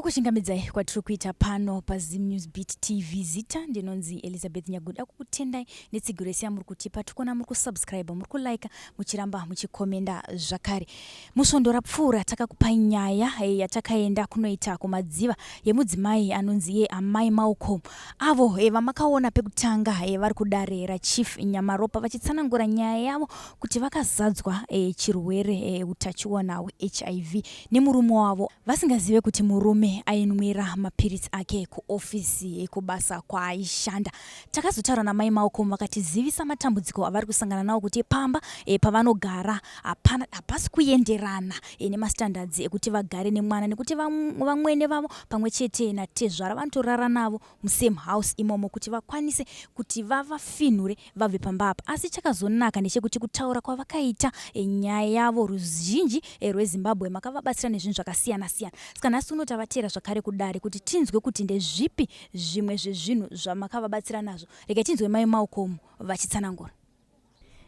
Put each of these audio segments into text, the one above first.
Kukuchingamidzai kwatiri kuita pano paZim News Beat TV. Zita ndinonzi Elizabeth Nyaguda, kukutendai netsigiro yese yamuri kutipa. Tikuona muri kusubscribe, muri kulike, muchiramba muchikomenda zvakare. Musvondo rapfuura takakupai nyaya yatakaenda kunoita kumadziva yemudzimai anonzi iye Amai Malcolm, avo vamakaona pekutanga vari kudare raChief Nyamaropa vachitsanangura nyaya yavo kuti vakazadzwa chirwere utachiona hweHIV nemurume wavo vasingazive kuti murume ainwira mapiritsi ake kuofisi kubasa kwaaishanda. Takazotaura namai Malcolm vakatizivisa matambudziko avari kusangana nawo kuti pamba pavanogara hapana hapasi kuenderana nemastandards ekuti vagare nemwana nekuti vamwene vavo pamwe chete natezvara vanotorara navo musame house imomo kuti vakwanise kuti vavafinhure vabve pamba apa. Asi chakazonaka ndechekuti kutaura kwavakaita nyaya yavo, ruzhinji rweZimbabwe makavabatsira nezvinhu zvakasiyana siyana. Saka nhasi uno tavateera zvakare kudare kuti tinzwe kuti ndezvipi zvimwe zvezvinhu zvamakavabatsira nazvo. Regai tinzwe Mai Malcolm vachitsanangura.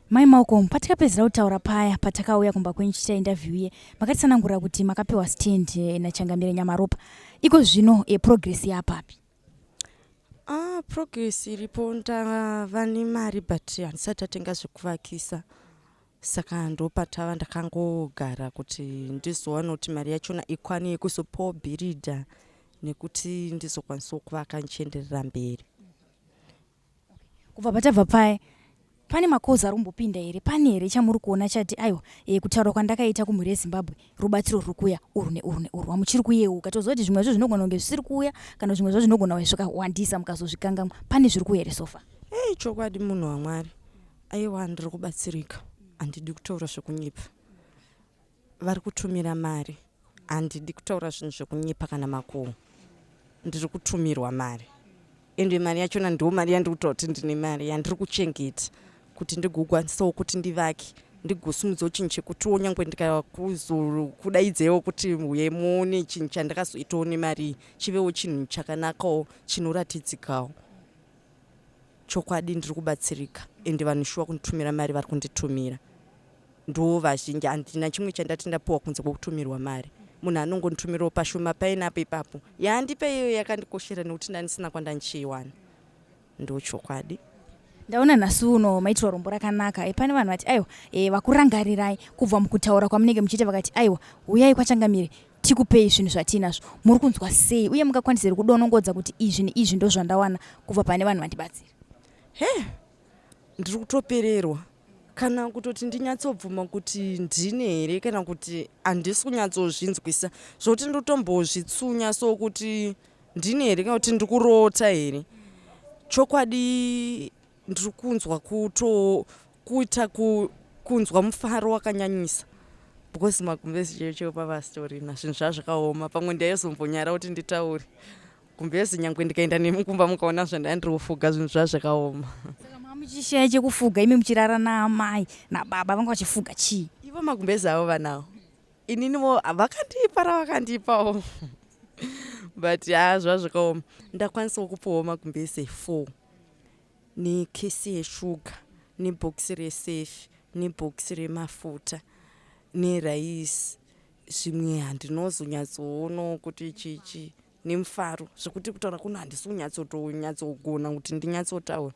Mai Malcolm, patikapedzera kutaura paya patakauya kumba kwenyu tichiita interview iye, makatitsanangurira kuti makapiwa stand naChangamire Nyamaropa. Iko zvino progress yapapi? Ah, progress iripo, ndava nemari but handisati tatenga zvekuvakisa, saka ndopatava ndakangogara kuti ndizowana kuti mari yachona ikwane yekuzopawo bhiridha nekuti ndizokwanisawo kuvaka ndichienderera mberi. Kubva patabva paya, pane makozi ari kumbopinda here? Pane here chamuri kuona chati aiwa, kutaura kwandakaita kumhuri yeZimbabwe, rubatsiro ruri kuuya urwu neurwu neurwu hamuchiri kuyeuka? Toziva kuti zvimwe zvo zvinogona kunge zvisiri kuuya kana zvimwe zvo zvinogona kunge zvakawandisa mukazozvikangamwa. Pane zviri kuuya here sofa? Ei, chokwadi munhu waMwari, aiwa, ndiri kubatsirika, handidi kutaura zvekunyepa. Vari kutumira mari, handidi kutaura zvinhu zvekunyepa kana makuhwa. Ndiri kutumirwa mari, ende mari yachona ndo mari yandiri kutaura kuti ndine mari yandiri kuchengeta kuti ndigokwanisawo kuti ndivake, ndigosumudzawo chinhu chekutiwo nyangwe ndikakuzokudaidzaiwo kuti uye muone chinhu chandakazoitawo nemari iyi, chivewo chinhu chakanakawo chinoratidzikawo. Chokwadi ndiri kubatsirika, ende vanhu shuwa kunditumira mari vari kunditumira ndo vazhinji. Handina chimwe chandati ndapiwa kunze kwekutumirwa mari. Munhu anongonditumirawo pashoma painapo ipapo yaandipa iyoyo yakandikoshera nekuti ndandisina kwandandichiiwana, ndo chokwadi. Ndaona nhasi uno maitirwa rombo rakanaka. Pane vanhu vati aiwa, vakurangarirai kubva mukutaura kwamunenge muchiita, vakati aiwa, huyai kwaChangamire tikupei zvinhu zvatiinazvo. Muri kunzwa sei uye mungakwanisa here kudonongodza kuti izvi neizvi ndo zvandawana kubva pane vanhu vandibatsira? He, ndiri kutopererwa kana kutoti ndinyatsobvuma kuti ndine here kana kuti handisi kunyatsozvinzwisa, zvokuti ndotombozvitsunya so kuti ndine here kana kuti ndiri kurota here. Chokwadi ndiri kunzwa kuto kuita kunzwa mufaro wakanyanyisa because magumbezi chaiwo chaiwo pavasitorina, zvinhu zvazvakaoma. Pamwe ndaizombonyara kuti nditaure gumbezi, nyangwe ndikaenda nemi kumba mukaona zvandanga ndiri kufuga, zvinhu zvazvakaoma. Saka manga muchishaya chekufuga imi muchirara naamai nababa, vanga vachifuga chii? Ivo magumbezi avo vanawo, ininiwo vakandipa ravakandipawo, but ha, zvazvakaoma. Ndakwanisawo kupiwawo magumbezi 4 nekesi yeshuga nebhokisi resefi nebhokisi remafuta neraisi. Zvimwe handinozonyatsoonawo kuti chichi nemufaro zvekuti kutaura kuno handisi kunyatsotonyatsoogona kuti ndinyatsotaura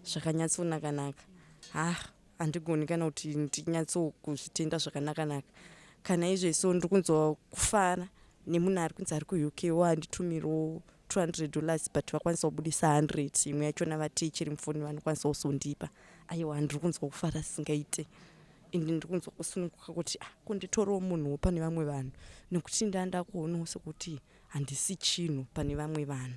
zvakanyatsonaka-naka. Ha, handigoni kana kuti ndinyatsokuzvitenda zvakanaka-naka kana izvezvo. Ndiri kunzwa kufara nemunhu ari kunzi ari kuUK wanditumirawo $200, but vakwanisa kubudisa 100, imwe yachona vati ichiri mufoni, vanokwanisa kuzondipa. Aiwa, ndiri kunzwa kufara singaite, ende ndiri kunzwa kusununguka kuti ah, kunditorawo munhuwo pane vamwe vanhu, nekuti ndanda kuonawo sekuti handisi chinhu pane vamwe vanhu.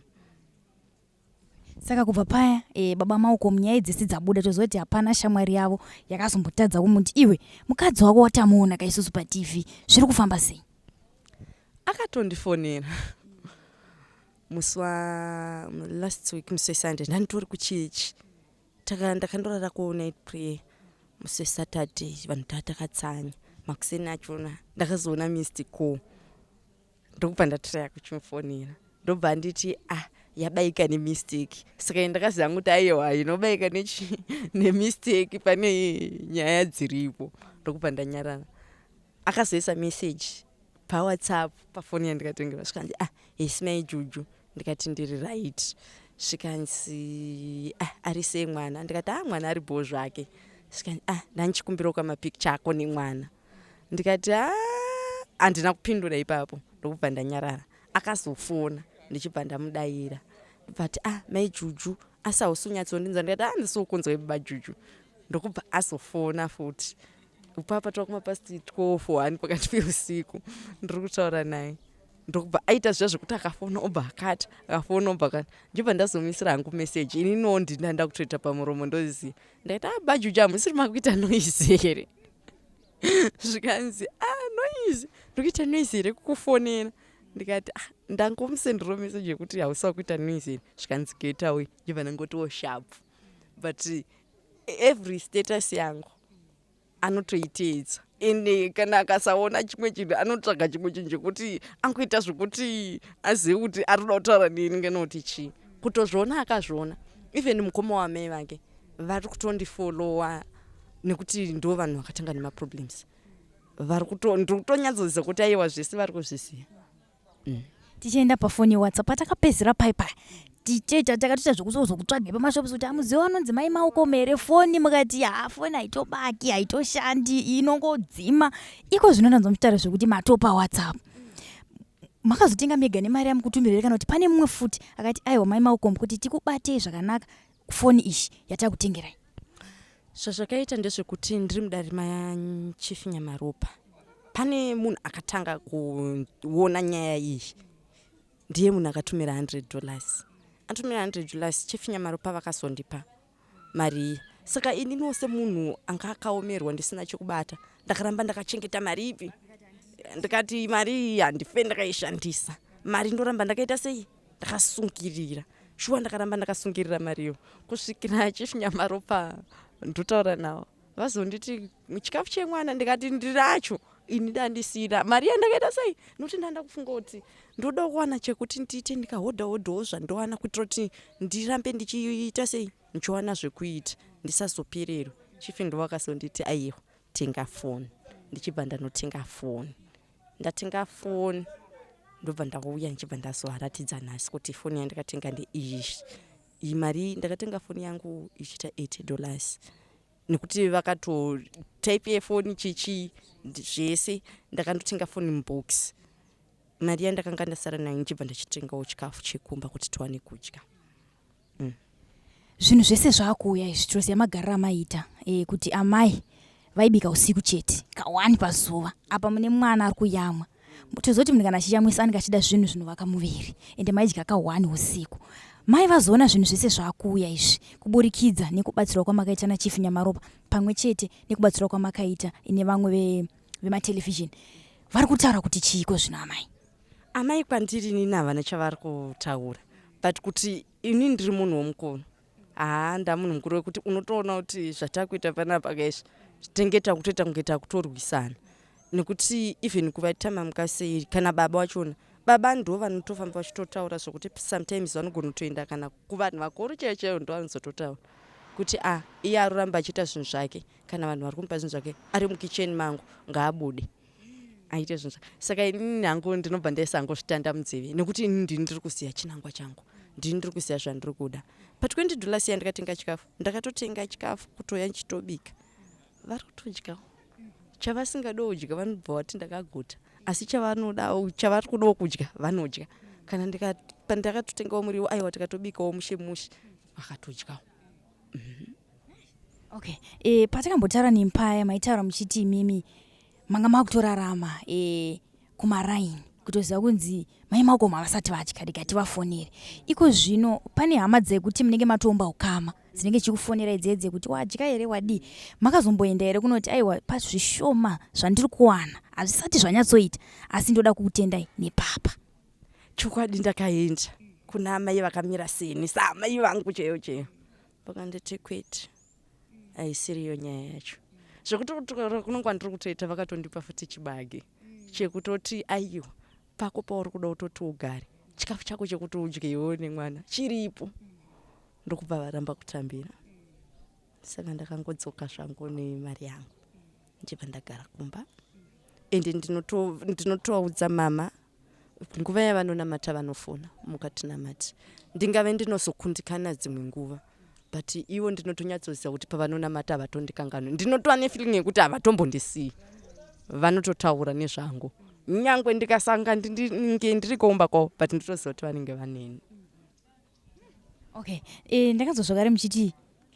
Saka kubva paya baba Malcolm, nyaya dzese dzabuda, toziva kuti hapana shamwari yavo yakazombotadza kumuti iwe mukadzi wako watamuona kaisusu paTV, zviri kufamba sei? Akatondifonera musi wa last week, musi weSunday, ndanditori kuchechi. Ndakandorara kunight prayer musi weSaturday, vanhu taa takatsanya. Makuseni achona ndakazoona missed call, ndokubva ndatraya kuchimufonera, ndobva anditi ah, yabaika nemistake. Saka ndakaziva kuti aiwa, inobaika nemistake, pane nyaya dziripo, ndokubva ndanyarara. Akazoisa message. PaWhatsApp, pafoni yandikatengerwa, zvikanzi, "Ah, hesi mai Juju." Ndikati, "Ndiri right." Zvikanzi, "Ah, ari sei mwana?" Ndikati, "Ah, mwana ari bho zvake." Zvikanzi, "Ah, ndandichikumbirawo kamapicture ako nemwana." Ndikati, "A." Handina kupindura ipapo, ndokubva ndanyarara. Akazofona, ndichibva ndamudayira. But, "Ah, mai Juju, asi hausi unyatsondinzwa?" Ndikati, "A, handisi kukunzwai, baba Juju." Ndokubva azofona futi upapa twa past 12 1 pakati peusiku, ndiri kutaura naye. Ndokubva aita zviya zvekuti akafona obva akata, akafona obva akata. Ndibva ndazomisira hangu meseji. Ininiwo ndinda kutoita pamuromo, ndoziva. Ndakati, "A, baJuju, hamusiri makuita noise here?" Zvikanzi, "A, noise? Ndikuita noise here kukufonera?" Ndikati, "Ah, ndangomusendero meseji yekuti hausa kuita noise here." Zvikanzi, "Get away." Ndibva ndangotiwo sharp. But every status yangu anotoiteedza, ende kana akasaona chimwe chinhu, anotsvaga chimwe chinhu chekuti angoita zvokuti azive kuti ari kuda kutaura neni kana kuti chii. Kutozviona akazviona. Even mukoma wamai vake vari kutondifolowa, nekuti ndo vanhu vakatanga nemaproblems. Vari ndiri kutonyatsoziva kuti aiwa, zvese vari kuzviziva. Tichienda pafoni yeWhatsApp, patakapedzera paipai ticheta, takatoita zvekuzozokutsvaga pamashops kuti amuziva anonzi mai Maoko here foni, mukati, "Ha, foni haitobaki, haitoshandi, inongodzima." Iko zvino ndanzwa muchitaura zvekuti matopa WhatsApp. Makazotenga mega nemari yamukutumira here, kana kuti pane mumwe futi akati, "Aiwa, mai Maoko, kuti tikubatei zvakanaka, foni iyi yatakutengerai"? Zvazvakaita ndezvekuti ndiri mudare maChief Nyamaropa, pane munhu akatanga kuona nyaya iyi. Ndiye munhu akatumira $100. Atumira $100, Chief Nyamaropa vakazondipa mari iyi. Saka ininiwo semunhu anga akaomerwa, ndisina chekubata, ndakaramba ndakachengeta mari ipi. Ndikati, "Mari iyi handife ndakaishandisa. Mari ndoramba ndakaita sei? Ndakasungirira." Shuwa, ndakaramba ndakasungirira mariyo kusvikira Chief Nyamaropa ndotaura navo, vazonditi, "Chikafu chemwana." Ndikati, "Ndiracho ini, dandisina mari yandakaita sei, nokuti ndanda kufunga kuti ndoda kuwana chekuti ndiite ndikahodha hodhawo zvandowana, kuitira kuti ndirambe ndichiita sei, ndichiwana zvekuita, ndisazopererwa." Chief ndo vakazonditi, "Aiwa, tenga foni." Ndichibva ndanotenga foni. Ndatenga foni, ndobva ndauya, ndichibva ndazovaratidza nhasi kuti foni yandakatenga ndeiyi. Iyi mari ndakatenga foni yangu ichiita $80, nekuti vakato type yefoni chichi zvese. Ndakandotenga foni mubox. Mari yandakanga ndasara nayo, ndichibva ndichitengawo chikafu chekumba kuti tiwane kudya. Zvinhu zvese zvaakuuya izvi, tinoziva magariro amaita kuti amai vaibika usiku chete kawani pazuva. Apa mune mwana ari kuyamwa. Tozoti munhu kana achiyamwisa anenge achida zvinhu zvinovaka muviri, ende maidya kawani usiku. Mai vazoona zvinhu zvese zvaakuuya izvi kuburikidza nekubatsirwa kwamakaita naChief Nyamaropa, pamwe chete nekubatsirwa kwamakaita nevamwe vematelevhizheni, vari kutaura kuti chiiko zvino amai? Amai kwandiri nini havana chavari kutaura, but kuti ini ndiri munhu womukuru. Haa, ndamunhu mukuru wekuti unotoona kuti zvatakuita panapa kaizvi, tenge takutoita kunge takutorwisana, nekuti even kuvaita mamukasei kana baba vachona, baba ndo vanotofamba vachitotaura zvokuti sometimes vanogona kutoenda kana kuvanhu vakuru chaivo chaivo, ndo vanozototaura kuti, "A, iye aroramba achiita zvinhu zvake. Kana vanhu vari kumupa zvinhu zvake ari mukicheni mangu, ngaabude aite zvinhu zvake." Saka inini hangu ndinobva ndaisa hangu zvitanda munzeve, nekuti inini ndini ndiri kuziva chinangwa changu, ndini ndiri kuziva zvandiri kuda. Pa$20 yandikatenga chikafu, ndakatotenga chikafu kutoya ndichitobika. Vari kutodyawo. Chavasingadiwo kudya, vanobva vati, "Ndakaguta." Asi chavanoda, chavari kudawo kudya, vanodya. Kana pandakatotengawo muriwo, aiwa, tikatobikawo mushe mushe, vakatodyawo. Okay, patakambotaura nempaya, maitaura muchiti imimi manga makutorarama kumaraini, kutoziva kunzi mai Makoma vasati vadya, rega tivafonere. Iko zvino pane hama dzekuti munenge matoomba ukama dzinenge chikufonera idzedze kuti, "Wadya here? Wadii?" Makazomboenda here kunoti, "Aiwa, pazvishoma zvandiri kuwana hazvisati zvanyatsoita, asi ndoda kukutendai nepapa"? Chokwadi, ndakaenda kuna amai vakamira seni, saamai vangu chaiyo chaiyo. Vakanditi, "Kwete, haisiriyo nyaya yacho." Zvekuti kutaura kunongwa ndiri kutoita, vakatondipa futi chibage chekutoti, "Aiwa, pako pauri kuda kutoti ugare, chikafu chako chekuti udye iwewo nemwana chiripo." Ndokubva varamba kutambira. Saka ndakangodzoka zvangu nemari yangu, ndichibva ndagara kumba. Ende ndinotovaudza mama nguva yavanonamata vanofona mukatinamati. Ndingave ndinozokundikana dzimwe nguva but ivo ndinotonyatsoziva kuti pavanonamata havatondikanganwi. Ndinotova nefeeling yekuti havatombondisiyi, vanototaura nezvangu nyangwe ndikasanga ndinge ndiri kuumba kwavo, but ndinotoziva kuti vanenge vaneni. Okay, ndakanzwa zvakare muchiti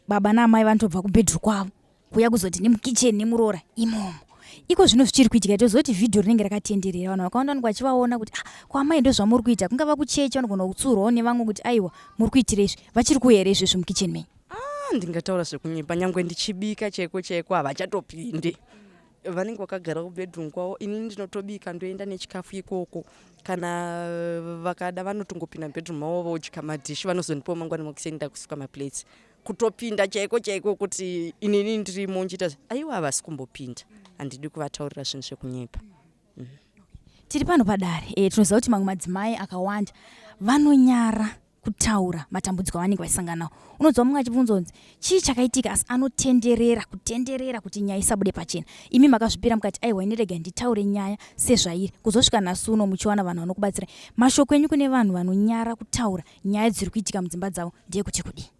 baba naamai vanotobva kubedroom kwavo kuuya kuzoti nemukitchen nemuroora imomo. Iko zvino zvichiri kuitika, tozoti vhidhiyo rinenge rakatenderera, vanhu vakawanda vanenge vachivaona kuti ah, kwamai ndo zvamuri kuita. Kungava kuchechi, vanogona kutsurwawo nevamwe kuti aiwa, muri kuitira izvi. Vachiri kuuya here izvezvi mukitchen menyu? Ah, ndingataura zvekunyepa? Nyangwe ndichibika chaiko chaiko havachatopinde, vanenge vakagara kubedroom kwavo. Inini ndinotobika ndoenda nechikafu ikoko. Kana vakada vanotongopinda mubedroom mavo vodya madhishi, vanozondipawo mangwana makuseni ndakusuka maplates. Kutopinda chaiko chaiko kuti inini ndirimo nchiita, aiwa, havasi kumbopinda. Handidi kuvataurira zvinhu zvekunyepa. Tiri pano padare, tinoziva kuti mamwe madzimai akawanda vanonyara kutaura matambudziko avanenge vachisangana nawo. Unonzwa mumwe achibvunzwa kunzi chii chakaitika, asi anotenderera kutenderera kuti nyaya isabude pachena. Imi makazvipira mukati aiwa, ini rega nditaure nyaya sezvairi, kuzosvika nhasi uno muchiwana vanhu vanokubatsirai. Mashoko enyu kune vanhu vanonyara kutaura nyaya dziri kuitika mudzimba dzavo ndeyekuti kudii?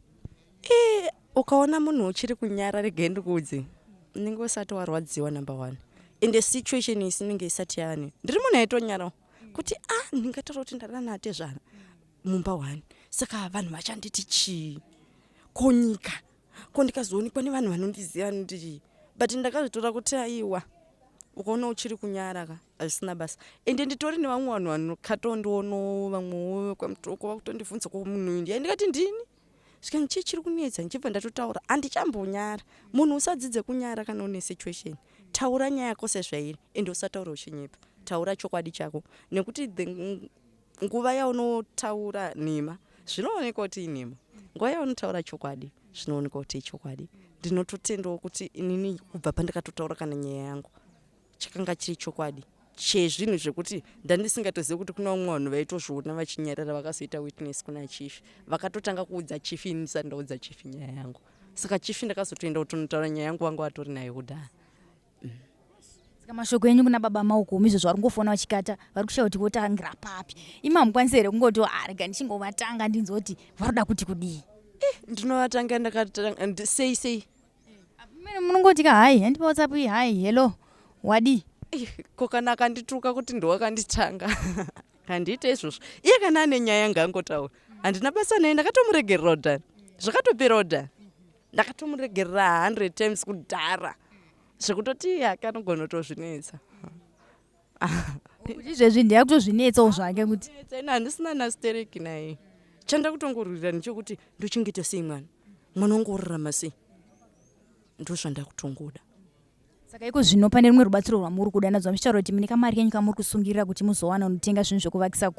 Ukaona munhu uchiri kunyara, regai ndikuudze, unenge usati warwadziwa, number one, ende situation isi inenge isati yane. Ndiri munhu aitonyarawo kuti a ah, ndingataura kuti ndarana atezvara mumba one, saka vanhu vachanditi chii? Ko nyika? Ko ndikazoonekwa nevanhu vanondiziva vanonditi chii? But ndakazvitora kuti aiwa, ukaona uchiri kunyara ka, hazvisina basa. Ende nditori nevamwe vanhu vanokatondionawo, vamwewo kwamutoko vakutondibvunza, ko munhu uyu ndiani? Ndikati ndini. Svika chii chiri kunetsa, ndichibva ndatotaura, handichambonyara. Munhu usadzidze kunyara. Kana une situation, taura nyaya yako sezvairi, ende usataura uchinyepa. Taura chokwadi chako, nekuti the nguva yaunotaura nhema zvinoonekwa kuti inhema, nguva yaunotaura chokwadi zvinoonekwa kuti ichokwadi. Ndinototendawo kuti inini kubva pandakatotaura kana nyaya yangu, chakanga chiri chokwadi chezvinhu zvekuti ndandisingatozivi kuti kuna vamwe vanhu vaitozviona vachinyarara, vakazoita witness kuna chief, vakatotanga kuudza chief ini ndisati ndaudza chief nyaya yangu. Saka chief ndakazotoenda kutonotaura nyaya yangu vanga vatori nayo kudhara. Saka mashoko enyu kuna baba Maukumi izvozvo, vari kungofona vachikata, vari kushaya kuti votangira papi. Imi hamukwanisi here kungoti ah, rega ndichingovatanga ndinzwa kuti varoda kuti kudii? Ndinovatanga ndakatanga sei sei? Mene munongoti ka hi, handipa WhatsApp iyi, hi, hello, wadii? Ko kana akandituka kuti ndowakanditanga? Handiite izvozvo. Iye kana ane nyaya ngaangotaura, handina basa naye. Ndakatomuregerera kudhara, zvakatopera kudhara. Ndakatomuregerera 100 times kudhara, zvekutoti iye ake anogona kutozvinetsa. Kuti izvezvi ndiya kutozvinetsawo zvake kuti Ina handisina nastereki naye. Chanda kutongorwirira ndechekuti ndochengeta sei mwana, mwana wangu orarama sei, ndozvandakutongoda. Saka iko zvino pane rumwe rubatsiro rwamuri kuda? Ndadzwa muchitaura kuti mune kamari kenyu kamuri kusungirira kuti muzowana unotenga zvinhu zvekuvakisa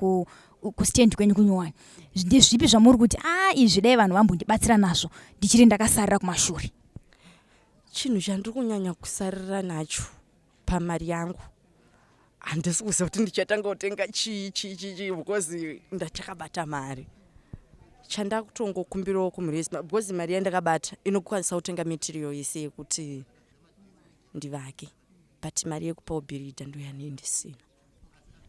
kustand kwenyu kunyowani. Ndezvipi zvamuri kuti a izvi dai vanhu vambondibatsira nazvo, ndichiri ndakasarira kumashure? Chinhu chandiri kunyanya kusarira nacho pamari yangu, handisi kuziva kuti ndichatanga kutenga chii chii chii chii, because ndachakabata mari. Chandakutongokumbirawo kumhuri yeZimbabwe, because mari yandakabata inokwanisa kutenga material yese yekuti ndivake, but mari yekupawo bhiridha ndoyanei ndisina.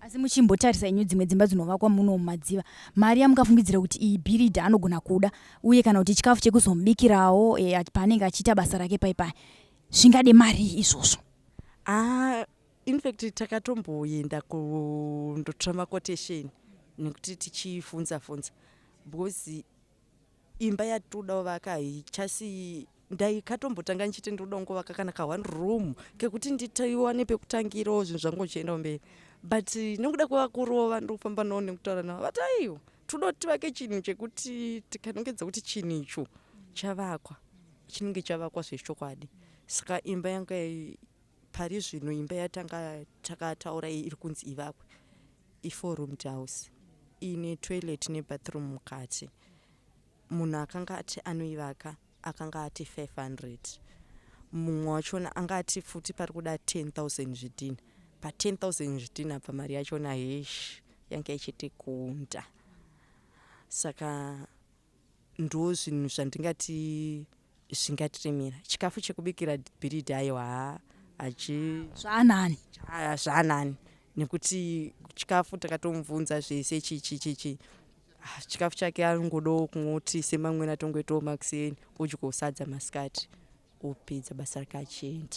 Asi muchimbotarisa inyu dzimwe dzimba dzinovakwa muno muMadziva, mari yamukafungidzira kuti iyi bhiridha anogona kuda, uye kana kuti chikafu chekuzomubikirawo paanenge achiita basa rake paipai, zvingade mari izvozvo? Ah, in fact takatomboenda kundotsva maquotation nekuti tichifunza funza, because imba yatinoda kuvaka haichasi. Ndaikatombotanga ndichiti ndinoda kungovaka kana ka one room kekuti nditiwane pekutangirawo zvinhu zvangu zvichienda kumberi, but nekuda kwevakuru vandiri kufamba navo nekutaura navo, vati aiwa, toda kuti tivake chinhu chekuti tikanongedza kuti chinhu icho chavakwa, chinenge chavakwa zvechokwadi. Saka imba yanga pari zvino, imba yatanga takataura iyi iri kunzi ivakwe i4 roomed house ine toilet nebathroom mukati. Munhu akanga ati anoivaka akanga ati 500, mumwe wachona anga ati futi pari kuda 10,000 zvidhina. Pa10,000 zvidhina apa mari yachona hesh yanga ichiti kunda. Saka ndo zvinhu zvandingati zvingatiremera. Chikafu chekubikira bhiridha, aiwa, haa. Hachi Zvaanani? Zvaanani, nekuti chikafu takatomubvunza zvese, chii chii chii chii. Ah, chikafu chake anongodawo kungoti semamweni atongoitawo makuseni, odyawo sadza masikati, opedza basa rake achienda.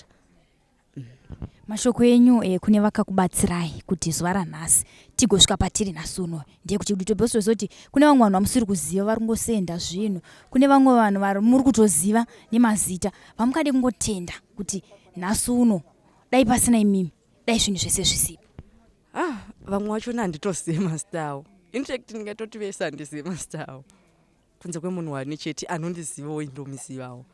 Mashoko enyu kune vakakubatsirai kuti zuva ranhasi tigosvika patiri nhasi uno ndeyekuti kuti tobosozoti kune vamwe vanhu vamusiri kuziva vari kungosenda zvinhu, kune vamwe vanhu vari muri kutoziva nemazita vamungade kungotenda kuti nhasi uno dai pasina imimi dai zvinhu zvese zvisipo. Ah, vamwe vachona handitozive mazita avo. Infact, ndingatoti vese handizive mazita avo kunze kwemunhu wani chete anondizivawo, indomuzivawo.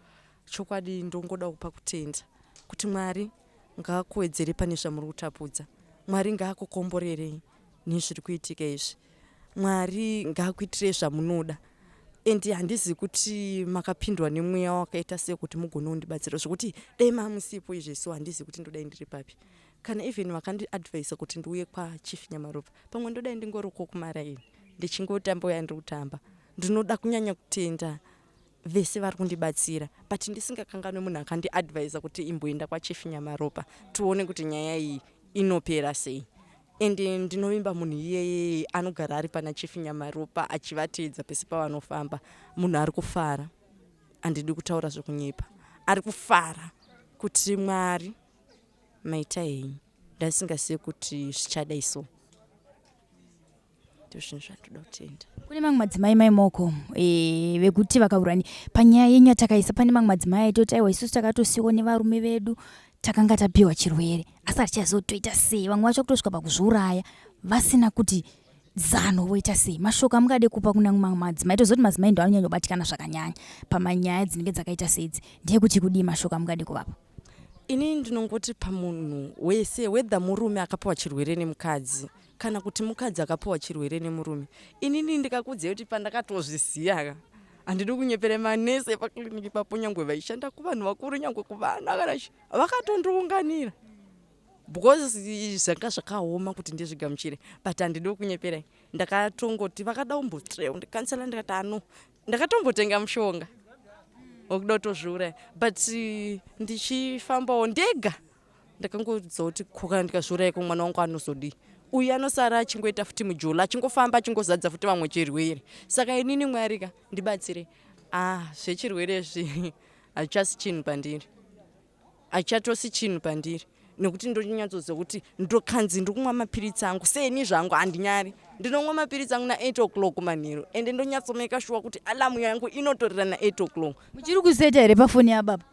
Chokwadi ndongoda kupa kutenda kuti Mwari ngaakuwedzere pane zvamuri kutapudza, Mwari ngaakukomborerei nezviri kuitika izvi, Mwari ngaakuitirei zvamunoda. And handizivi kuti makapindwa nemweya wakaita sei kuti mugone kundibatsira, zvokuti dai mamusipo izvi so handizivi kuti ndodai ndiri papi. Kana even vakandiadvisa kuti ndiuye kwaChief Nyamaropa, pamwe ndodai ndingoriko kumaraini ndichingotamba yandiri kutamba. Ndinoda kunyanya kutenda vese vari kundibatsira, but ndisingakanganwe munhu akandiadvisa kuti imboenda kwaChief Nyamaropa tione kuti nyaya iyi inopera sei. And ndinovimba munhu iyeye anogara ari pana Chief Nyamaropa achivateedza pese pavanofamba. Munhu ari kufara, handidi kutaura zvekunyepa, ari kufara kuti Mwari maita henyu, ndasingazivi kuti zvichadai. So ndozvinhu zvandoda kutenda. Kune mamwe madzimai maimoko vekuti vakaurani panyaya yenyu yatakaisa, pane mamwe madzimai aitoti aiwa, isusu takatosiyiwa nevarume vedu, takanga tapiwa chirwere asi hatichaziva kuti toita sei. Vamwe vacho kutosvika pakuzviuraya vasina kuti zano voita sei. Mashoko amungade kupa kuna mamwe madzimai, tozoti madzimai ndo anonyanya kubatikana zvakanyanya pamanyaya dzinenge dzakaita seidzi, ndeyekuti kudii? Mashoko amungade kuvapa? Ini ndinongoti pamunhu wese, whether murume akapiwa chirwere nemukadzi kana kuti mukadzi akapiwa chirwere nemurume, inini ndikakuudzai kuti pandakatozviziva ka, handidi kunyepera, manesi epakliniki ipapo, nyangwe vaishanda kuvanhu vakuru, nyangwe kuvana kana chi, vakatondiunganira because zvanga zvakaoma kuti ndizvigamuchire. But handidi kunyeperai, ndakatongoti vakada kumbotraya kundicounsela, ndikati ano ndakatombotenga mushonga wekuda kutozviuraya, but ndichifambawo ndega ndakangodza kuti ko kana ndikazviuraya, ko mwana wangu anozodii? Uyu anosara achingoita futi mujolo, achingofamba achingozadza futi vamwe chirwere. Saka inini Mwari ka ndibatsire. Ah, zvechirwere izvi hachichasi chinhu pandiri, hachatosi chinhu pandiri, nekuti ndonyatsoziva kuti ndokanzi ndiri kumwa mapiritsi angu seni zvangu, handinyari, ndinomwa mapiritsi angu na8 o'clock manheru, ende ndonyatsomeka sure kuti alarm yangu inotorera na8 o'clock. Muchiri kuseta here pafoni yababa?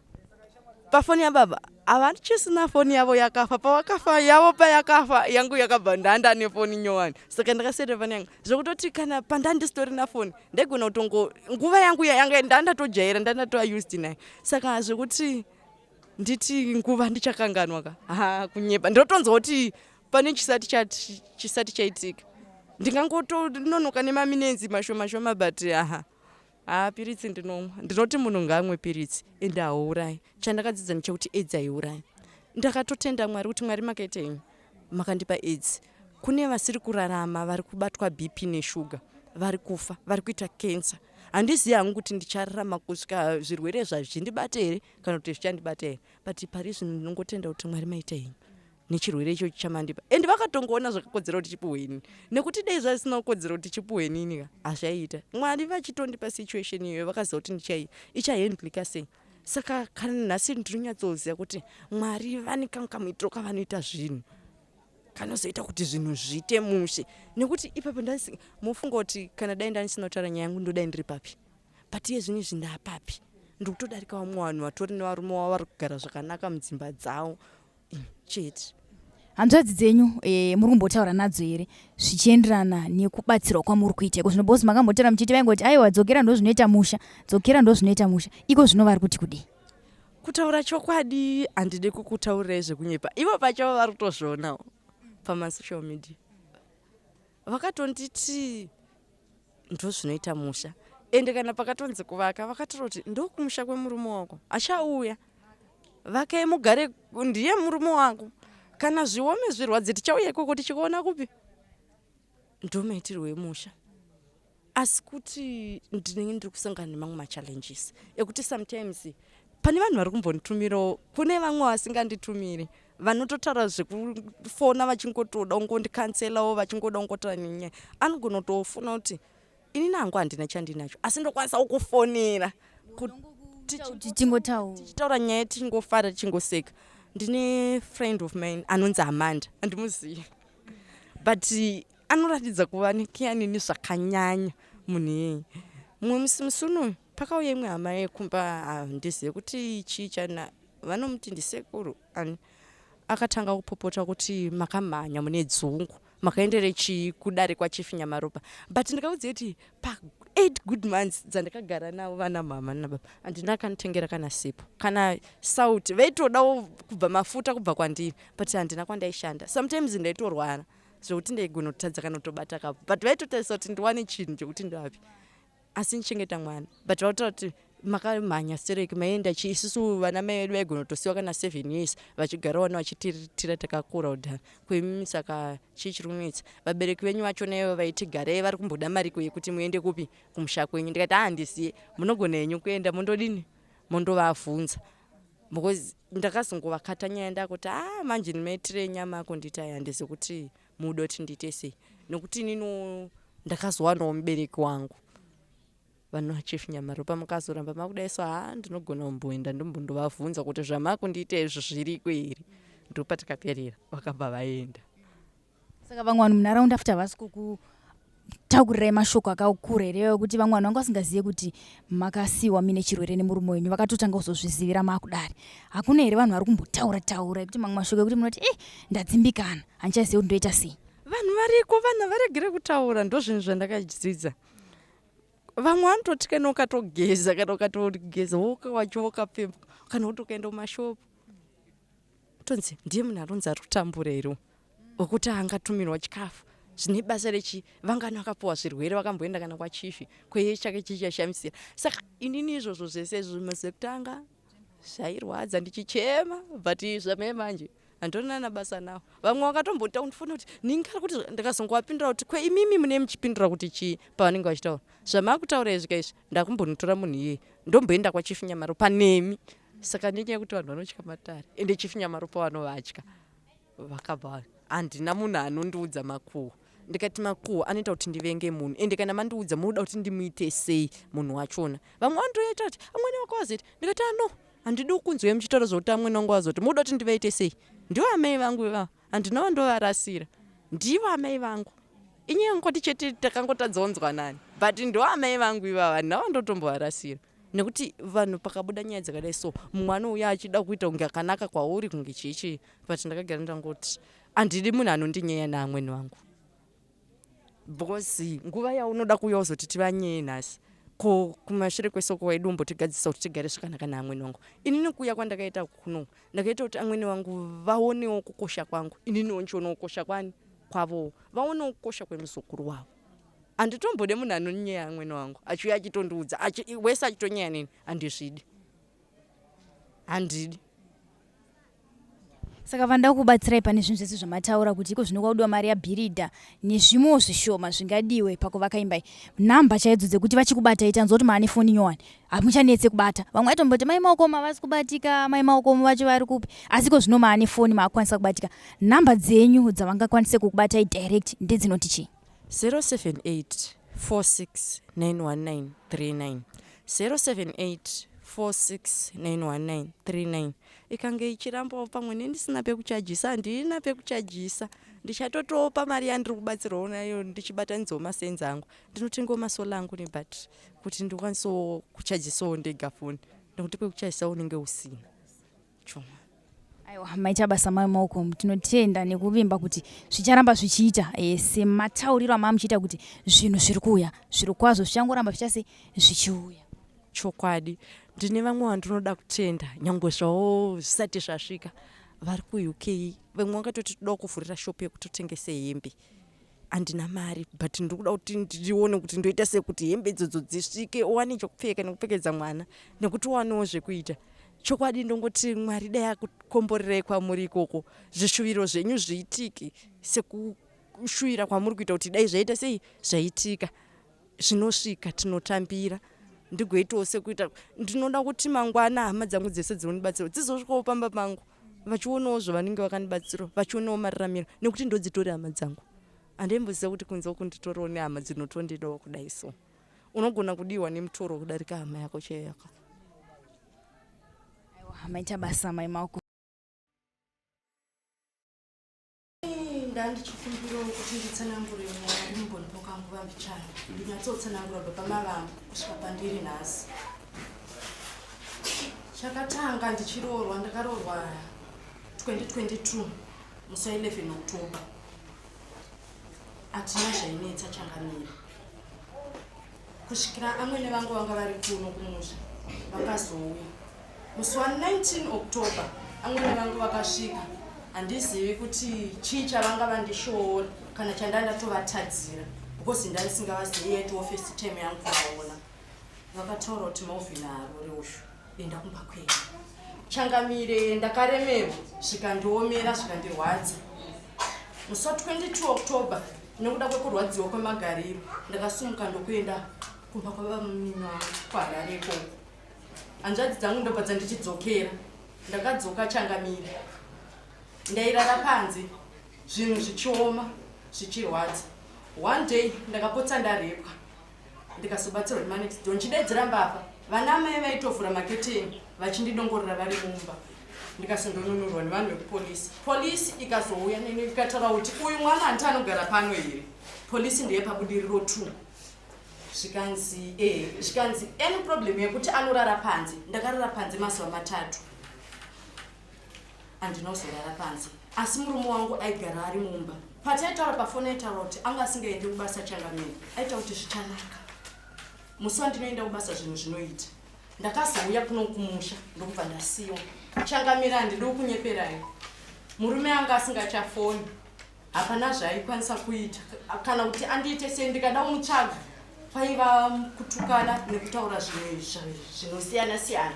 Pafoni yababa havachisina, foni yavo yakafa pavakafa, yavo payakafa yangu yakabva ndanda nefoni nyowani, saka ndakaseta foni yangu zvekutoti kana pandandisitorina foni ndaigona kutongo nguva yangu yanga ndandatojaira, ndandatova used nayo. Saka zvekuti nditi nguva ndichakanganwa ka, ha, kunyepa. Ndinotonzwa kuti pane chisati chaitika, ndingangotononoka nemaminenzi mashoma shoma, but aha, ha, piritsi ndinomwa. Ndinoti munhu ngaamwe piritsi ende hauurayi. Chandakadzidza ndechekuti AIDS haiurayi. Ndakatotenda Mwari kuti Mwari makaita henyu makandipa AIDS. Kune vasiri kurarama, vari kubatwa BP neshuga, vari kufa, vari kuita cancer. Handizivi hangu kuti ndichararama kusvika zvirwere zvazvindibate here kana kuti zvichandibata here, but pari zvino ndinongotenda kuti Mwari maita henyu nechirwere ichochi chamandipa. And vakatongoona zvakakodzera kuti chipuhwe inini, nekuti dai zvasina kukodzera kuti chipuhwe inini ka hazvaiita. Mwari vachitondipa situation iyoyo vakaziva kuti ndichai ichahandlika sei. Saka kana nhasi ndinonyatsoziva kuti Mwari vane kamwe kamuitiro kavanoita zvinhu kanozoita kuti zvinhu zviite mushe, nekuti ipapo mufunga kuti kana dai ndandisina kutaura nyaya yangu ndodai ndiri papi? But iye zvino izvi ndapapi? Ndiri kutodarika vamwe vanhu vatori nevarume vavo, vari kugara zvakanaka mudzimba dzavo chete. Hanzvadzi dzenyu muri kumbotaura nadzo here zvichienderana nekubatsirwa kwamuri kuita iko zvino? Because makambotaura muchiti vaingoti aiwa, dzokera, ndo zvinoita musha, dzokera, ndo zvinoita musha. Iko zvino vari kuti kudii? Kutaura chokwadi, handidi kukutaurirai zvekunyepa, ivo pachavo vari kutozvionawo pamasocial media. Vakatonditi ndo zvinoita musha, ende kana pakatonzi kuvaka vakatora kuti ndokumusha kwemurume wako achauya, vakai mugare, ndiye murume wako. Kana zviome zvirwadze tichauya ikoko tichikuona kupi. Ndo maitirwo emusha. Asi kuti ndinenge ndiri kusangana nemamwe machallenges ekuti sometimes Pane vanhu vari kumbonditumirawo, kune vamwe vasinganditumiri vanototaura zvekufona vachingotoda kungondikanselawo, vachingoda kungotaura nenyaya. Anogona kutofona kuti inini hangu handina chandinacho, asi ndokwanisa kukufonera tichitaura nyaya, tichingofara, tichingoseka. Ndine friend of mine anonzi Amanda, handimuzivi, but anoratidza kuva nekiyanini zvakanyanya munhu iyeye. Mumwe musi, musi unoyu, pakauya imwe hama yekumba, handizive kuti chii chana vanomuti ndisekuru ani, akatanga kupopota kuti makamhanya, mune dzungu, makaendere chii kudare kwaChief Nyamaropa. But ndikaudziva kuti pa8 good months dzandakagara navo vana mama nababa, handina kanditengera kana sipo kana sauti. Vaitodawo kubva mafuta kubva kwandiri, but handina kwandaishanda. Sometimes ndaitorwara zvekuti ndaigona kutadza kana kutobata kapo, but vaitotarisa kuti ndiwane chinhu chekuti ndivapi, asi ndichengeta mwana. But vautaura kuti makamhanya stereki, maienda chii? Isusu vana mai vedu vaigona kutosiyiwa kana 7 years vachigara vana vachitiritira takakura kudhara kwemimi, saka chii chiri kunetsa? Vabereki venyu vachona ivo vaiti garei vari kumboda mariko yekuti muende kupi, kumusha kwenyu. Ndikati handisiye, munogona henyu kuenda mondodini, mondovavhunza, because ndakazongovakata nyaya ndakuti a ah, manje ndimaitire nyama ako. Nditi aya handisi kuti muda kuti ndiite sei, nokuti inino ndakazowanawo mubereki wangu vanhu vaChief Nyamaropa. Mukazoramba makudai so, ha, ndinogona kumboenda ndombondovavhunza kuti zvamakundiita izvi zviriko here. Ndopatikaperera, vakabva vaenda. Saka vamwe vanhu munharaunda futi havasi kukutaurirai mashoko akakura here, ekuti vamwe vanhu vanga vasingazive kuti makasiyiwa muine chirwere nemurume wenyu, vakatotanga kuzozvizivira maakudare? Hakuna here vanhu vari kumbotaura taura ekuti mamwe mashoko ekuti munoti e ndadzimbikana, handichazivi kuti ndoita sei? Vanhu variko, vanhu havaregere kutaura. Ndo zvinhu zvandakadzidza. Vamwe vanototi kana ukatogeza, kana ukatogeza woka wacho wakapfemba, kana kuti ukaenda kumashopu, tonzi ndiye munhu anonzi ari kutambura here, wekuti angatumirwa chikafu zvine basa rechi? Vangani vakapuwa zvirwere vakamboenda kana kwaChief kweye chake chichashamisira? Saka inini izvozvo zvese izvo masekutanga zvairwadza, ndichichema, but zvamai manje handorina basa nawo. Vamwe vakatombota kundifona kuti ningari kuti ndikazongovapindura kuti kweimimi mune muchipindura kuti chii pavanenge vachitaura zvamakutaura izvi kaizvi, ndakumbonotora munhu iyeye, ndomboenda kwaChief Nyamaropa nemi. Saka nenyaya yekuti vanhu vanotya matare, ende Chief Nyamaropa vanovatya, vakabva handina munhu anondiudza makuhwa. Ndikati makuhwa anoita kuti ndivenge munhu, ende kana mandiudza munoda kuti ndimuite sei munhu wachona? Vamwe vanotoita kuti amwene wako wazoita. Ndikati ano handidi kunzwa muchitaura zvokuti amwene wangu wazoti. Munoda kuti ndivaite sei? Ndivo amai vangu ivava, handina vandovarasira, ndivo amai vangu. Inyaya yekungoti chete takangotadzonzwanani, but ndo amai vangu ivava, handina vandotombovarasira. Nekuti vanhu pakabuda nyaya dzakadai so, mumwe anouya achida kuita kunge akanaka kwauri, kunge chii chii, but ndakagara ndangoti handidi munhu anondinyeya naamweni vangu, because nguva yaunoda kuuya uzoti tivanyeye nhasi, ko kumashure kwesoko wedu umbotigadzisa kuti tigare zvakanaka naamweni vangu. Inini kuuya kwandakaita kuno, ndakaita kuti amweni vangu vaonewo kukosha kwangu, ininiwo ndichionawo kukosha kwani kwavowo, vaonewo kukosha kwemuzukuru wavo. Handitombode munhu anonyeya amwene wangu achiuya achitondiudza wese achitonyeya neni. Handizvidi, handidi. Saka vanoda kubatsirai pane zvinhu zvese zvamataura kuti iko zvino kwaudiwa mari yabhiridha nezvimwewo zvishoma zvingadiwe pakuvaka imba iyi, nhamba chaidzo dzekuti vachikubatai? Tanzwa kuti maane foni nyowani, hamuchanetse kubata. Vamwe vaitomboti mai Maokomo havasi kubatika, mai Maokomo vacho vari kupi? Asi iko zvino maane foni, maakukwanisa kubatika. Nhamba dzenyu dzavangakwanise kukubatai direct ndedzinoti chii? 078 46 919 39, 078 46 919 39. Ikange ichirambawo, pamwe nendisina pekuchajisa, handina pekuchajisa, ndichatotopa mari yandiri kubatsirwawo nayo, ndichibatanidzawo masenzi angu, ndinotengawo masolar angu nebattery kuti ndikwanisewo kuchajisawo ndega foni, nekuti kwekuchajisa unenge usina choma. Aiwa, maita basa mai Maoko. Tinotenda nekuvimba kuti zvicharamba zvichiita sematauriro amaa muchiita kuti zvinhu zviri kuuya, zviro kwazvo zvichangoramba zvichase zvichiuya. Chokwadi, ndine vamwe vandinoda kutenda, nyange zvavo zvisati zvasvika, vari kuUK. Vamwe vakatoti toda kuvhurira shopu yekutotengese hembe, handina mari, but ndiri kuda kuti ndione kuti ndoita sekuti hembe idzodzo dzisvike, uwane chokupfeka nekupfekedza mwana, nekuti uwanewo zvekuita. Chokwadi ndongoti Mwari dai akukomborerei kwamuri ikoko, zvishuviro zvenyu zviitike sekushuvira kwamuri kuita kuti dai zvaita sei zvaitika. Zvinosvika, tinotambira. Ndigoitawo sekuita ndinoda kuti mangwana hama dzangu dzese dzinondibatsira dzizosvikawo pamba pangu vachionawo zvavanenge vakandibatsira, vachionawo mararamiro, nekuti ndodzitori hama dzangu. Handaimboziva kuti kunze uku nditoriwo nehama dzinotondidawo kudai so. Unogona kudiwa nemutoro kudarika hama yako chaiyo yakafa. Aiwa, maita basa mai Maoko. Ndandichikumbirawo kuti nditsanangure nyaya ndimbonipo kanguva mbichana, ndinyatsotsanangura kubva pamavambo kusvika pandiri nhasi. Chakatanga ndichiroorwa, ndakaroorwa 2022 musi wa 11 October. Hatina zvainetsa changamire kusvikira amwene vangu vanga vari kuno kumusha vakazouya musi wa 19 October. Amwene vangu vakasvika, handizivi kuti chii chavanga vandishoora kana chanda ndatovatadzira, because ndandisingavazivi, yaitiwo first time yangu kuvaona. Vakataura kuti Malvin haarori uyu, enda kumba kwenyu. Changamire, ndakaremerwa, zvikandiomera, zvikandirwadza. Musi wa 22 October, nekuda kwekurwadziwa kwemagariro, ndakasumuka ndokuenda kumba kwababa vangu kuHarare ikoko. Hanzvadzi dzangu ndobva dzandichidzokera. Ndakadzoka changamire, ndairara panze, zvinhu zvichioma, zvichirwadza. One day ndakapotsa ndarepwa, ndikazobatsirwa nemanext door. Ndichidaidzira mbavha, vana amai vaitovhura maketeni vachindidongorera vari mumba. Ndikazondonunurwa nevanhu vekupolisi. Polisi ikazouya neni, ikataura kuti uyu mwana handiti anogara pano here? Polisi ndeye paBudiriro 2. Zvikanzi e, zvikanzi any problem yekuti anorara panze. Ndakarara panze mazuva 3, handina kuzorara panze, asi murume wangu aigara ari mumba. Pataitaura pafoni aitaura kuti anga asingaendi kubasa changamire, aita kuti zvichanaka musi wandinoenda kubasa, zvinhu zvinoita. Ndakazouya kuno kumusha ndokubva ndasiyiwa changamire. Handidi kunyeperai, murume anga asingachafoni, hapana zvaaikwanisa kuita kana kuti andiite sei. Ndikada kumutsvaga kwaiva kutukana nekutaura zvimwe zvinosiyana siyana,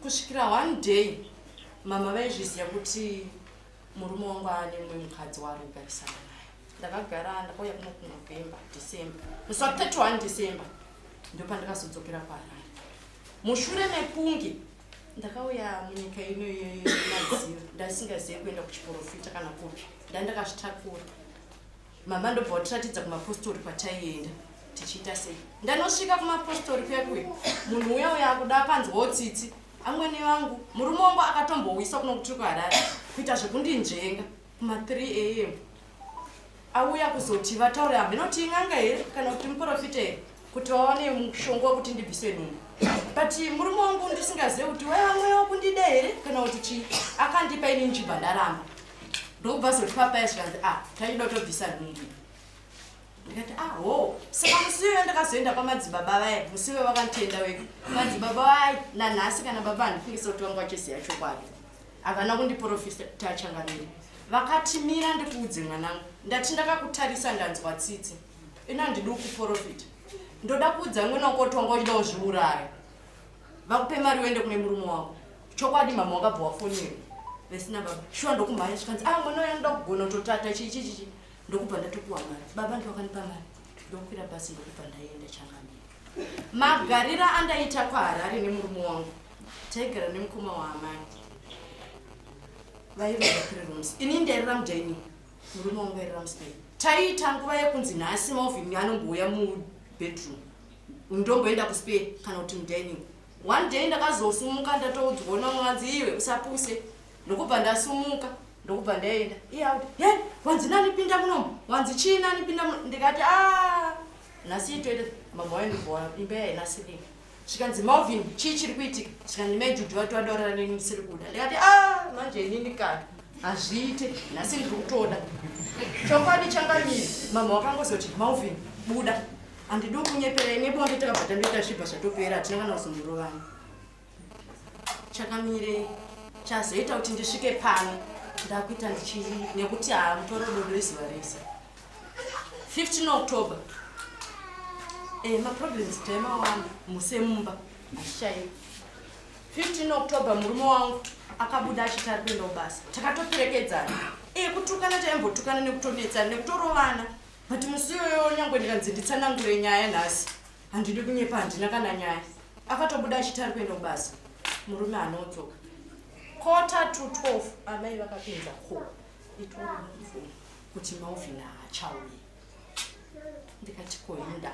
kusvikira one day mama vaizviziva kuti murume wangu aane mumwe mukadzi waari kugarisana naye. Ndakagara, ndakauya kuno kuNovember, December, musi wa31 December ndopandakazodzokera kuHarare, mushure mekunge ndakauya munyika ino yemaziva ndasingazivi kuenda kuchiprofita kana kupi. Ndandakazvitakura, mama ndobva watiratidza kumapostori kwataienda tichiita sei. Ndanosvika kumapostori kuya kuya, munhu uya uya akuda akanzwawo tsitsi amwene vangu. Murume wangu akatombowisa kuno kutiri kuHarare kuita zvekundinzvenga kuma3 am, auya kuzoti vataure, hameno in'anga here kana kuti muprofita here, kuti vawane mushonga wekuti ndibvise nhumbu. But murume wangu ndisingazivi kuti waiva mweya wekundida here kana kuti chii, akandipa, ini ndichibva ndaramba. Ndokubva zoti papaya zvikanzi, a ah, tachida kutobvisa nhumbu. Ndikati, ah, ho. Saka musi iyoyo ndakazoenda kwamadzibaba vaya. Musi iyoyo vakanditenda wega madzibaba vaya. Nanhasi kana baba handifungisa kuti vanga vachiziva chokwadi. Havana kundiprofita changamire. Vakati, mira ndikuudze mwanangu, ndati ndakakutarisa ndanzwa tsitsi. Ino handidi kuprofita, ndoda kuudza mwena wako kuti wanga uchida kuzviuraya, vakupe mari uende kune murume wako. Chokwadi mama wakabva wafonera vesina baba shuwa. Ndokumhanya, zvikanzi, ah, mwana uyo anoda kugona kutotata chii chii chii. Ndokubva ndatopuwa mari, baba ndovakanipa mari, ndokwira bhasi, ndokubva ndaenda changamire. Magarira andaita kwaHarare nemurume wangu, taigara nemukoma waamai vairoga three rooms. Ini ndairara mudining, murume wangu airara muspare. Taiita nguva yekunzi nhasi Malvin anombouya mubedroom, ndomboenda kuspare kana kuti mudining. One day ndakazosumuka, ndatoudzwa namwanzi, iwe usapuse. Ndokubva ndasumuka, ndokubva ndaenda. Iye auti, he, wanzi nani pinda munomu? Wanzi chii nani pinda muno? Ndikati, a, nhasi itoita mama waindibva imba yaina ceiling. Zvikanzi, Malvin, chii chiri kuitika? Zvikanzi, mai Juju vati wadaurara neni musiri kuda. Ndikati, a, manje inini kana hazviite, nhasi ndiri kutoda chokwadi changamire. Mama wakangozoti, Malvin, buda. Handidi kunyeperai, nebonde takabva tandoita, zvibva zvatopera, hatina kana kuzomborovana chakamire. Chazoita kuti ndisvike pano ndakuita ndichi nekuti haa, mutoro dodo izuva rese. 15 October, maproblems taimawanda musemumba hazvichaivi. 15 October murume wangu akabuda achiti ari kuenda kubasa, takatoperekedzana. Kutukana taimbotukana nekutonetsana nekutorovana, but musi iyoyo nyangwe ndikanzi nditsanangure nyaya nhasi. Handidi kunyepa handina kana nyaya. Akatobuda achiti ari kuenda kubasa. Murume anodzoka. Quarter to 12 amai vakapinza call. Itori mufoni kuti Malvin haachauyi. Ndikati koinda.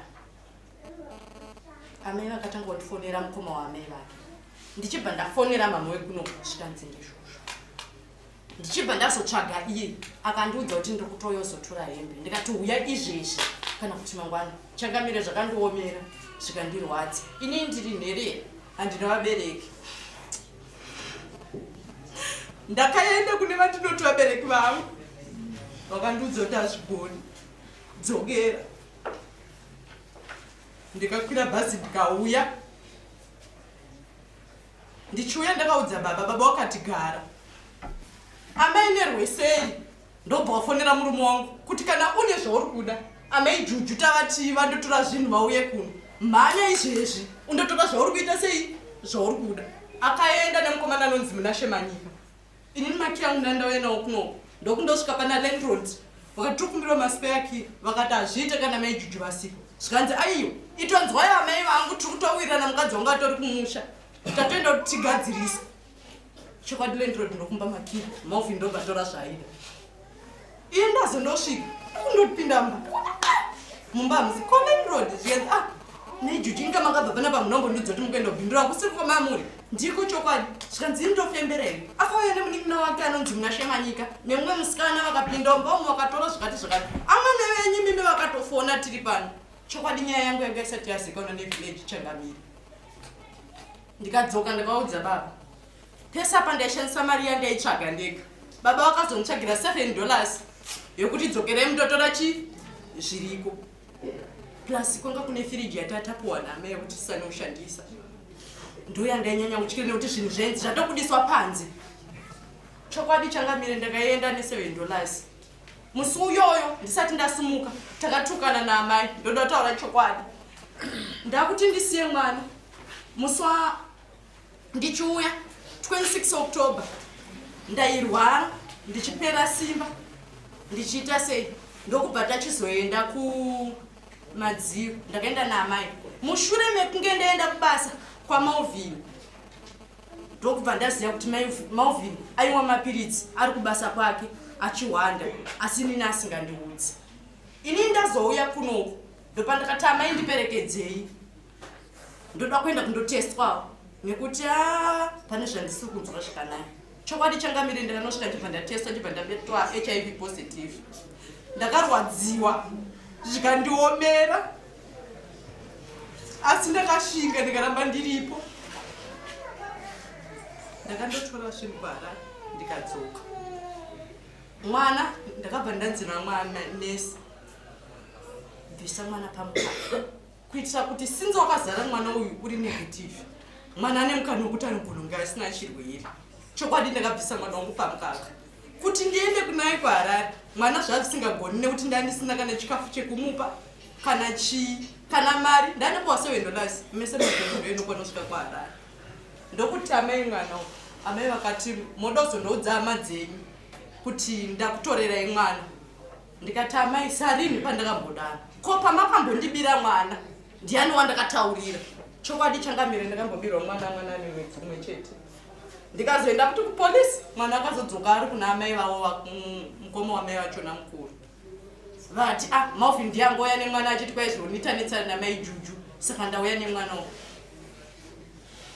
Amai vakatanga kundifonera mukoma waamai vake. Ndichibva ndafonera mama wekuno zvikanzi ndizvozvo. Ndichibva ndazotsvaga iye akandiudza kuti ndiri kutoyozotora hembe. Ndikati huya izvezvi kana kuti mangwana. Changamire zvakandiomera zvikandirwadza. Ini ndiri nherera handina vabereki. Ndakaenda kune vandinoti vabereki vangu vakandiudza kuti hazvigoni dzokera. Ndikakwira bhazi ndikauya. Ndichiuya ndakaudza baba, baba wakati gara. Amai nerweseri ndobva wafonera murume wangu kuti kana une zvauri kuda amai Juju tavati vandotora zvinhu vauye kuno. Mhanya izvezvi undotora zvauri kuita sei zvauri kuda. Akaenda nemukomana anonzi Munashe Manyika. Inini makey angu ndandauya nawo kunoko ndokundosvika pana landlord vakati tokumbirawo maspare key vakati hazviite kana mai Juju vasipo zvikanzi aiyo itonzwai amai vangu tiri kutowirirana mukadzi wangu atori kumusha tatoenda kuti tigadzirise chokwadi landlord ndokumba makey Malvin ndobva tora zvaaida iye ndazondosvika kundopinda mumba mumba hamusi ko landlord zvikanzi ah nejuju inga makabva panapa munombondiudza kuti mukuenda kubhindura kusiri kwamamuri ndiko chokwadi zvikanzi ini ndofembera here akauya nemunin'ina wake anonzi Munashe Manyika nemumwe musikana vakapinda mumba umu vakatora zvakati zvakati amwene venyu mimi vakatofona tiri pano chokwadi nyaya yangu yanga isati yazikanwa nevillage changamire ndikadzoka ndikaudza baba pese apa ndaishandisa mari yandaitsvaga ndega baba vakazonditsvagira 7 dollars yekuti dzokerai mutotora chi zviriko plus kwanga kune firiji yatatapuwa naamai yekuti tisanoshandisa ndoyandainyanya kutyira nekuti zvinhu zvenzi zvatobudiswa panze chokwadi changamire ndakaenda ne7 dollars musi uyoyo ndisati ndasimuka takatukana naamai ndoda kutaura chokwadi ndakuti ndisiye mwana musi wa ndichiuya 26 October ndairwara ndichipera simba ndichiita sei ndokubva tachizoenda kumadziro ndakaenda naamai mushure mekunge ndaenda kubasa kwaMalvin ndokubva ndaziva kuti Malvin aimwa mapiritsi ari kubasa kwake achihwanda asi inini asingandiudzi inini ndazouya kunoku ndopandakati amai ndiperekedzei ndoda kuenda kundotestwawo nekuti a pane zvandisiri kunzwa zvakanaka chokwadi changamire ndakanosvika ndibva ndatestwa ndibva ndabetwa hiv positive ndakarwadziwa zvikandiomera asi ndakashinga ndikaramba ndiripo ndakandotora zvinhu kuharare ndikadzoka mwana ndakabva ndanzi namwana nesi bvisa mwana pamukaka kuitira kuti since wakazara mwana uyu uri negative mwana ane mukana wekuti anogona kunge asina chirwere chokwadi ndakabvisa mwana wangu pamukaka kuti ndiende kunaye kuharare mwana zvazvisingagoni nekuti ndandisina kana chikafu chekumupa kana chii kana mari ndanopiwa 7 dollars mese maenokwana kusvika kuharare ndokuti amai mwana amai vakati moda kuzondoudza hama dzenyu kuti ndakutorerai mwana ndikati amai sarini pandakambodaro ko pamakambondibira mwana ndiani wandakataurira chokwadi changamire ndakambobirwa mwana mwana ane mwedzi umwe chete ndikazoenda kuti kupolisi mwana akazodzoka ari kuna amai vavo mukoma wamai vachona mukuru vati ah Malvin ndiye angouya nemwana achiti kwaizvonitanetsana namai Juju saka ndauya nemwana uyu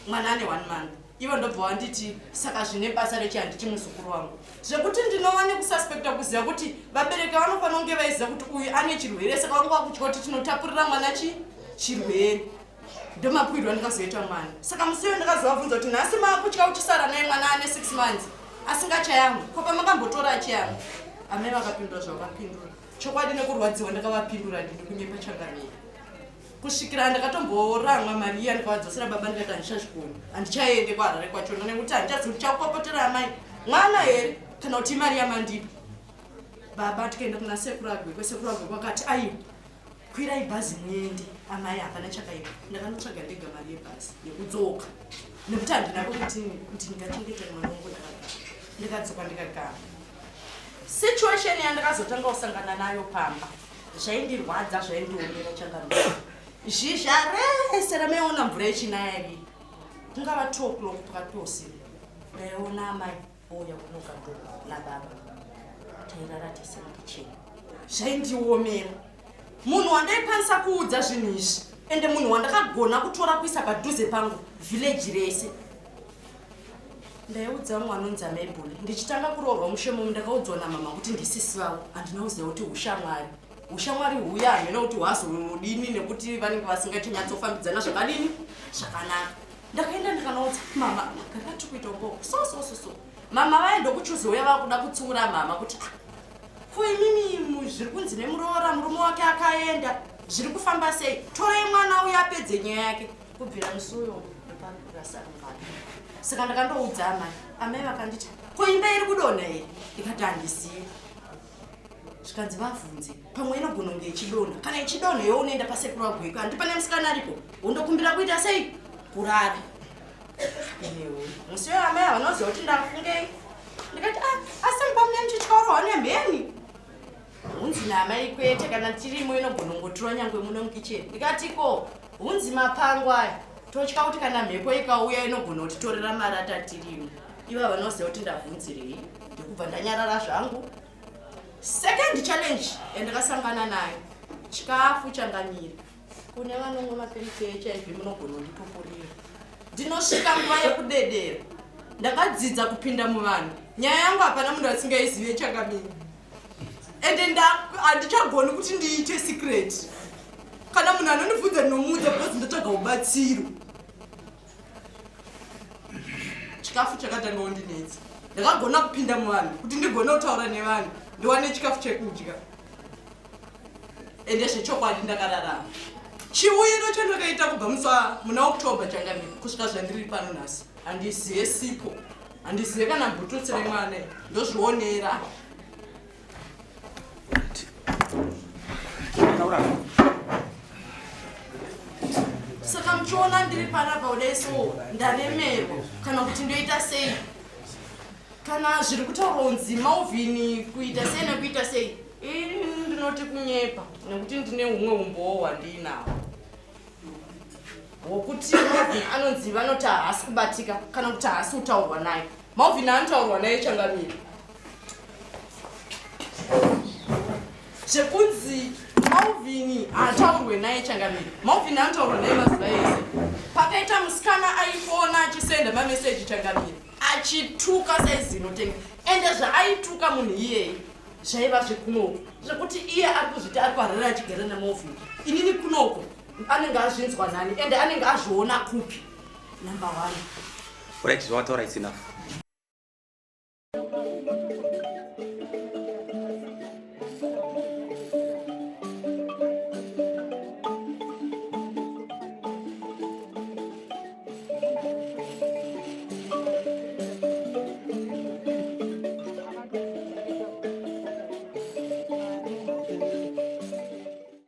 mwana ane one month ivo ndobva wanditi saka zvine basa rechi handiti muzukuru wangu zvekuti ndinova nekususpecta kuziva kuti vabereki vanofanira kunge vaiziva kuti uyu ane chirwere saka vanga vakutya kuti tinotapurira mwana chi chirwere ndomakwirwa ndikazoita mwana saka musi uyo ndakazovabvunza kuti nhasi maakutya uchisara naye mwana ane 6 months asingachayamwe ko pamakambotora achiyamwe amai vakapindura zvavakapindura chokwadi nekurwadziwa ndakavapindura ndini kunyepa changamire kusvikira ndakatomboramwa mari iya ndikavadzosera baba ndikati handichazvikoni handichaende kuharare kwachona nekuti handichazi ndichakupopotera amai mwana here kana kuti imari yamandipa baba tikaenda kuna sekuru agwekwe sekuru agwekwe akati aiwa kwirai bhazi muende amai hapana chakaipa ndakanotsvaga ndega mari yebhazi yekudzoka nekuti handina kwekuti ndingachengete mwana wangu ndakagara ndikadzoka ndikagara situation yandakazotanga kusangana nayo pamba zvaindirwadza zvaindiomera changamire. Zhizha rese ramaiona mvura ichinaya iri, kungava 2 o'clock pakati peusiku, ndaiona amai ouya kunoka door nababa. Tairara tese mukicheni. Zvaindiomera. Munhu wandaikwanisa kuudza zvinhu izvi ende munhu wandakagona kutora kuisa padhuze pangu village rese. Ndaiudza vamwe vanonzi amai Bhule. Ndichitanga kuroorwa mushe momo ndakaudzwa namama kuti ndisisi vavo. Handina kuziva kuti ushamwari. Ushamwari huya hameno kuti hwazodini nekuti vanenge vasingachanyatsofambidzana zvakadini zvakanaka. Ndakaenda ndikanoudza mama magariro atiri kuita uko so so so so. Mama vaya ndokuchizouya vakuda kutsiura mama kuti ah, ko imimi zviri kunzi nemuroora murume wake akaenda zviri kufamba sei? Torai mwana uya apedze nyaya yake. Kubvira musi uyo ndoparasarungano. Saka ndakandoudza amai, amai vakanditi ko imba iri kudonha here? Ndikati handizivi. Zvikanzi vavhunze pamwe inogona kunge ichidonha. Kana ichidonha iwe unoenda pasekuru vaGwekwe, handi pane musikana aripo, wondokumbira kuita sei? Kurara. Musi uyo amai havanoziva kuti ndafungei. Ndikati ah, asi mumba mune muchityaurwa nemheni. Hunzi naamai kwete, kana tirimo inogona kungotura nyangwe muno mukicheni. Ndikati ko hunzi mapango aya totya kuti kana mhepo ikauya inogona kutitorera marata tirimo. Ivo vanoziva kuti ndabvunzirei, ndikubva ndanyarara zvangu. Second challenge yandakasangana nayo, chikafu changamire. Kune vanomwa mapiritsi eHIV munogona kundipupurira. Ndinosvika nguva yekudedera. Ndakadzidza kupinda muvanhu. Nyaya yangu hapana munhu asingaizive changamire. Ende handichagoni kuti ndiite secret. Kana munhu anondibvunza ndinomuudza because ndotsvaga ubatsiro. Chikafu chakatanga kundinetsa. Ndakagona kupinda muvanhu kuti ndigone kutaura nevanhu ndiwane chikafu chekudya. Ende zvechokwadi ndakararama. Chiuyiro chandakaita kubva musi muna October changamire kusvika zvandiri pano nhasi handizive sipo, handizive kana bhututsi remwana, ndozvionera. Saka muchiona ndiri panapa kudai so ndaremerwa kana kuti ndoita sei? Kana zviri kutaurwa kunzi Malvin kuita sei nekuita sei, ini ndinoti kunyepa nekuti ndine humwe umbowo hwandiinawo hwokuti Malvin anonzi vanoti haasi kubatika kana kuti haasi kutaurwa naye. Malvin anotaurwa naye changamire. Zvekunzi Malvin haataurwe naye changamire, Malvin anotaurwa naye mazuva ese. Pakaita musikana aifona achisenda mameseji changamire achituka saizi inotenga, ende zvaaituka munhu iyeye zvaiva zvekunoko, zvekuti iye ari kuzviti ari kuHarare achigara naMalvin, inini kunoko anenge azvinzwa nani ende anenge azviona kupi? Number one. Right, zvawataura it's enough.